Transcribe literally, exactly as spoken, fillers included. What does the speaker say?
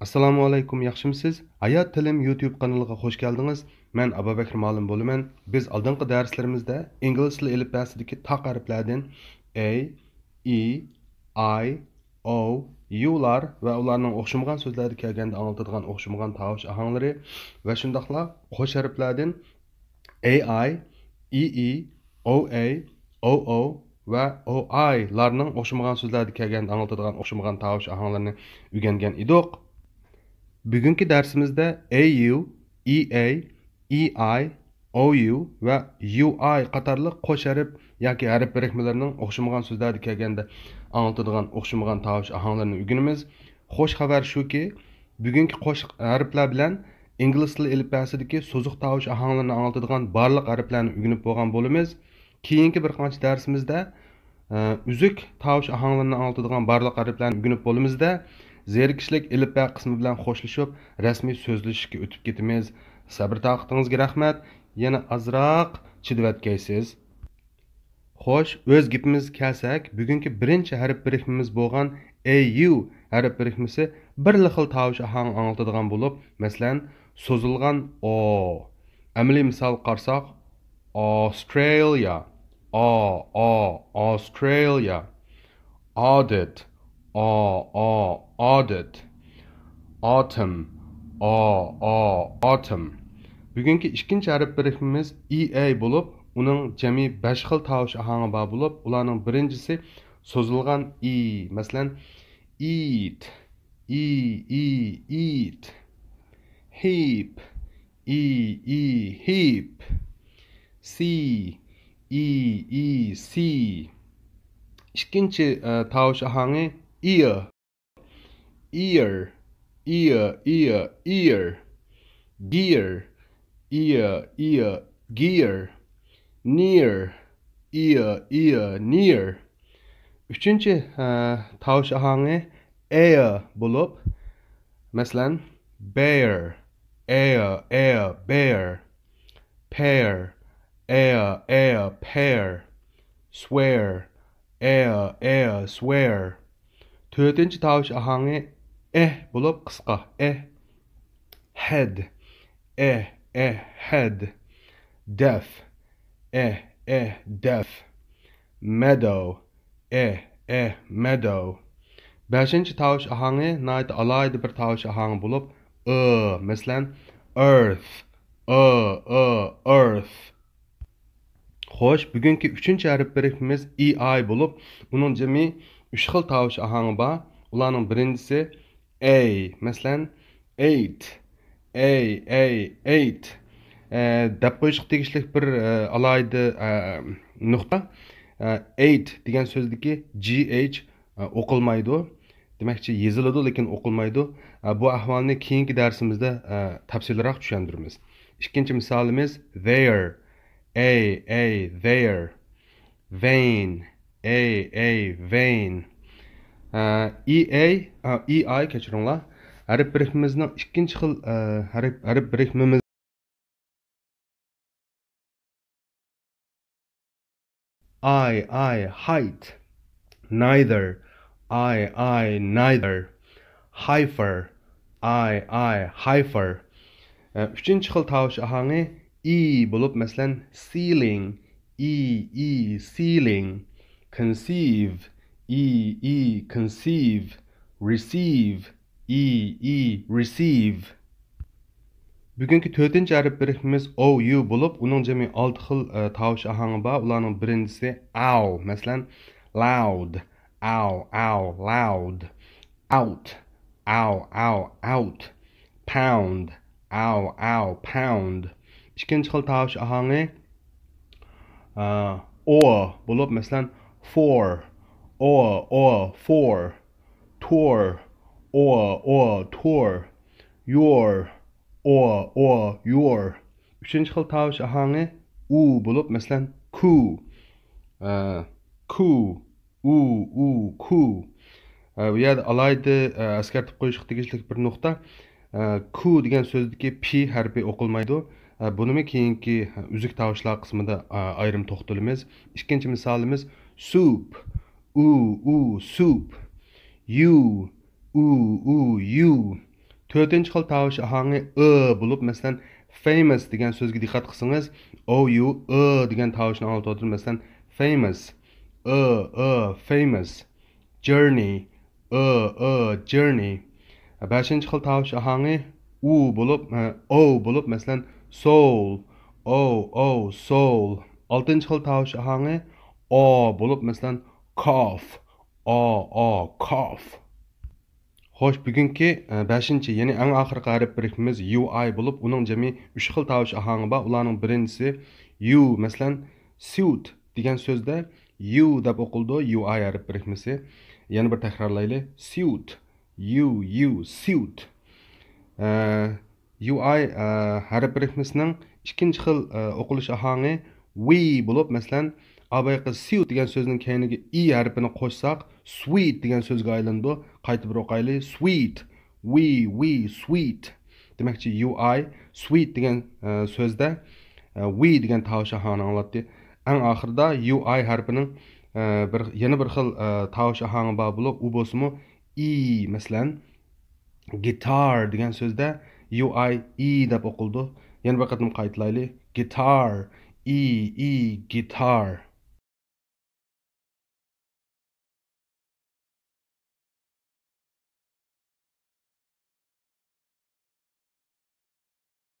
ئەسسالامۇ ئەلەيكۇم، ياخشىمۇسىز؟ ھايات تىلىم يۇتيۇب قانىلىغا خوش كەلدىڭىز. مەن ئابابەكرى مۇئەللىم بولىمەن. بىز ئالدىنقى دەرسلىرىمىزدە ئىنگلىز تىلى ئېلىپبەسىدىكى تاق ھەرپلەردىن ئەي، ئى، ئاي، ئو، يۇلار ۋە ئۇلارنىڭ ئوخشىمىغان سۆزلەردە كەلگەندە ئاڭلىتىدىغان ئوخشىمىغان تاۋۇش ئاھاڭلىرى ۋە شۇنداقلا قوش ھەرپلەردىن ئەي ئاي، ئى ئى، ئو ئەي، ئو ئو ۋە ئو ئايلارنىڭ ئوخشىمىغان سۆزلەردە كەلگەندە ئاڭلىتىدىغان ئوخشىمىغان تاۋۇش ئاھاڭلىرىنى ئۆگەنگەن ئىدۇق. بۈگۈنكى دەرسىمىزدە ئەي يۇ، ئى ئەي، ئى ئاي، ئو يۇ ۋە يۇ ئاي قاتارلىق قوش ھەرپ ياكى ھەرپ بىرىكمىلىرىنىڭ ئوخشىمىغان سۆزلەردە كەلگەندە ئاڭلىتىدىغان ئوخشىمىغان تاۋۇش ئاھاڭلىرىنى ئۆگىنىمىز. خوش خەۋەر شۇكى، بۈگۈنكى قوش ھەرپلەر بىلەن ئىنگلىز تىلى ئېلىپبەسىدىكى سوزۇق تاۋۇش ئاھاڭلىرىنى ئاڭلىتىدىغان بارلىق ھەرپلەرنى ئۆگىنىپ بولغان بولىمىز. كېيىنكى بىر قانچە دەرسىمىزدە، ئە، ئۈزۈك تاۋۇش ئاھاڭلىرىنى ئاڭلىتىدىغان بارلىق ھەرپلەرنى ئۆگىنىپ بولىمىز-دە، زېرىكىشلىك ئېلىپبە قىسمى بىلەن خوشلىشىپ، رەسمىي سۆزلىشىشكە ئۆتۈپ كېتىمىز. سەبرى-تاقىتىڭىزگە رەھمەت. يەنە ئازراق چىدىۋەتكەيسىز. خوش، ئۆز گېپىمىزگە كەلسەك، بۈگۈنكى بىرىنچى ھەرپ بىرىكمىمىز بولغان ئەي يۇ ھەرپ بىرىكمىسى بىرلا خىل تاۋۇش ئاھاڭى ئاڭلىتىدىغان بولۇپ، مەسىلەن، سوزۇلغان ئو. ئەمەلىي مىسالغا قارىساق، ئاسترالىيە، ئا، ئا، ئاسترالىيە. ئادىت، ئا، ئا، ئادىت. ئاتم، ئا، ئا، ئاتم. بۈگۈنكى ئىككىنچى ھەرپ بىرىكمىمىز ئى ئەي بولۇپ، ئۇنىڭ جەمئىي بەش خىل تاۋۇش ئاھاڭى بار بولۇپ، ئۇلارنىڭ بىرىنچىسى سوزۇلغان ئى. مەسىلەن، ئىت، ئى، ئى، ئىت. ھىپ، ئى، ئى، ھىپ. سى، ئى، ئى، سى. ئىككىنچى، ئە، تاۋۇش ئاھاڭى ئىيا. ئىيەر، ئىيا، ئىيا، ئىيەر. گىيەر، ئىيا، ئىيا، گىيەر. نىيەر، ئىيا، ئىيا، نىيەر. ئۈچىنچى، ئە، تاۋۇش ئاھاڭى ئەيا بولۇپ، مەسىلەن، بەيەر، ئەيا، ئەيا، بەيەر. پەيەر، ئەيا، ئەيا، پەيەر. سۋەيەر، ئەيا، ئەيا، سۋەيەر. تۆتىنچى تاۋۇش ئاھاڭى ئېھ بولۇپ قىسقا، ئېھ. ھەد، ئېھ، ئېھ، ھەد. دەف، ئېھ، ئېھ، دەف. مەدو، ئېھ، ئېھ، مەدو. بەشىنچى تاۋۇش ئاھاڭى ناھايىتى ئالاھىدە بىر تاۋۇش ئاھاڭى بولۇپ، ئۆ، مەسىلەن، ئىرت، ئۆ، ئۆ، ئىرت. خوش، بۈگۈنكى ئۈچىنچى ھەرپ بىرىكمىمىز ئى ئاي بولۇپ، ئۇنىڭ جەمئىي ئۈچ خىل تاۋۇش ئاھاڭى بار. ئۇلارنىڭ بىرىنچىسى ئەي، مەسىلەن، ئېيت، ئەي، ئەي، ئېيت. ئە، دەپ قويۇشقا تېگىشلىك بىر، ئە، ئالاھىدە، ئە، نۇقتا. ئە، ئېيت دېگەن سۆزدىكى جى ئېيچ، ئە، ئوقۇلمايدۇ. دېمەكچى، يېزىلىدۇ، لېكىن ئوقۇلمايدۇ. ئە، بۇ ئەھۋالنى كېيىنكى دەرسىمىزدە، ئە، تەپسىلىيراق چۈشەندۈرىمىز. ئىككىنچى مىسالىمىز there. ئەي، ئەي، there. ۋېين، ئەي، ئەي، ۋېين. ئە، ئى ئەي، ئە، ئى ئاي، كەچۈرۈڭلار. ھەرپ بىرىكمىمىزنىڭ ئىككىنچى خىل، ئە، ھەرپ، ھەرپ بىرىكمىمىز. ئاي، ئاي، ھايت. نايدېر. ئاي، ئاي، نايدېر. ھايفېر. ئاي، ئاي، ھايفېر. ئە، ئۈچىنچى خىل تاۋۇش ئاھاڭى ئى بولۇپ، مەسىلەن، سىلىڭ، ئى، ئى، سىلىڭ. كونسىۋ، ئى، ئى، كونسىۋ. رىسىۋ، ئى، ئى، رىسىۋ. بۈگۈنكى تۆتىنچى ھەرپ بىرىكمىمىز ئو يۇ بولۇپ، ئۇنىڭ جەمئىي ئالتە خىل، ئە، تاۋۇش ئاھاڭى بار. ئۇلارنىڭ بىرىنچىسى ئاۋ، مەسىلەن، لاۋد، ئاۋ، ئاۋ، لاۋد. ئاۋت، ئاۋ، ئاۋ، ئاۋت. پاۋند، ئاۋ، ئاۋ، پاۋند. ئىككىنچى خىل تاۋۇش ئاھاڭى، ئا، ئو بولۇپ، مەسىلەن، فور، ئو، ئو، فور. تور، ئو، ئو، تور. يور، ئو، ئو، يور. ئۈچىنچى خىل تاۋۇش ئاھاڭى ئۇ بولۇپ، مەسىلەن، كۇ، ئە، كۇ، ئۇ، ئۇ، كۇ. ئە، بۇ يەردە ئالاھىدە، ئە، ئەسكەرتىپ قويۇشقا تېگىشلىك بىر نۇقتا. ئە، كۇ دېگەن سۆزدىكى پى ھەرپى ئوقۇلمايدۇ. ئە، بۇنىمۇ كېيىنكى ئۈزۈك تاۋۇشلار قىسمىدا، ئە، ئايرىم توختىلىمىز. ئىككىنچى مىسالىمىز سوپ. ئۇ، ئۇ، سوپ. يۇ، ئۇ، ئۇ، يۇ. تۆتىنچى خىل تاۋۇش ئاھاڭى ئى بولۇپ، مەسىلەن، فېيمەس دېگەن سۆزگە دىققەت قىلسىڭىز، ئو يۇ ئى دېگەن تاۋۇشنى ئاڭلىتىۋاتىدۇ. مەسىلەن، فېيمەس، ئى، ئى، فېيمەس. جېرنى، ئى، ئى، جېرنى. بەشىنچى خىل تاۋۇش ئاھاڭى ئۇ بولۇپ، ئە، ئو بولۇپ، مەسىلەن، سول، ئو، ئو، سول. ئالتىنچى خىل تاۋۇش ئاھاڭى ئا بولۇپ، مەسىلەن، كاف، ئا، ئا، كاف. خوش، بۈگۈنكى، ئە، بەشىنچى، يەنى ئەڭ ئاخىرقى ھەرپ بىرىكمىمىز يۇ ئاي بولۇپ، ئۇنىڭ جەمئىي ئۈچ خىل تاۋۇش ئاھاڭى بار. ئۇلارنىڭ بىرىنچىسى يۇ، مەسىلەن، سيۇت دېگەن سۆزدە يۇ دەپ ئوقۇلىدۇ، يۇ ئاي ھەرپ بىرىكمىسى. يەنە بىر تەكرارلايلى. سيۇت، يۇ، يۇ، سيۇت. ئە، يۇ ئاي، ئە، ھەرپ بىرىكمىسىنىڭ ئىككىنچى خىل، ئە، ئوقۇلۇش ئاھاڭى ۋى بولۇپ، مەسىلەن، ئابايقى سيۇت دېگەن سۆزنىڭ كەينىگە ئى ھەرپىنى قوشساق، سۋىت دېگەن سۆزگە ئايلىنىدۇ. قايتا بىر ئوقايلى. سۋىت، ۋى، ۋى، سۋىت. دېمەكچى، يۇ ئاي، سۋىت دېگەن، ئە، سۆزدە، ئە، ۋى دېگەن تاۋۇش ئاھاڭىنى ئاڭلاتتى. ئەڭ ئاخىرىدا يۇ ئاي ھەرپىنىڭ، ئە، بىر، يەنە بىر خىل، ئە، تاۋۇش ئاھاڭى بار بولۇپ، ئۇ بولسىمۇ ئى، مەسىلەن، گىتار دېگەن سۆزدە يۇ ئاي ئى دەپ ئوقۇلىدۇ. يەنە بىر قېتىم قايتىلايلى. گىتار، ئى، ئى، گىتار.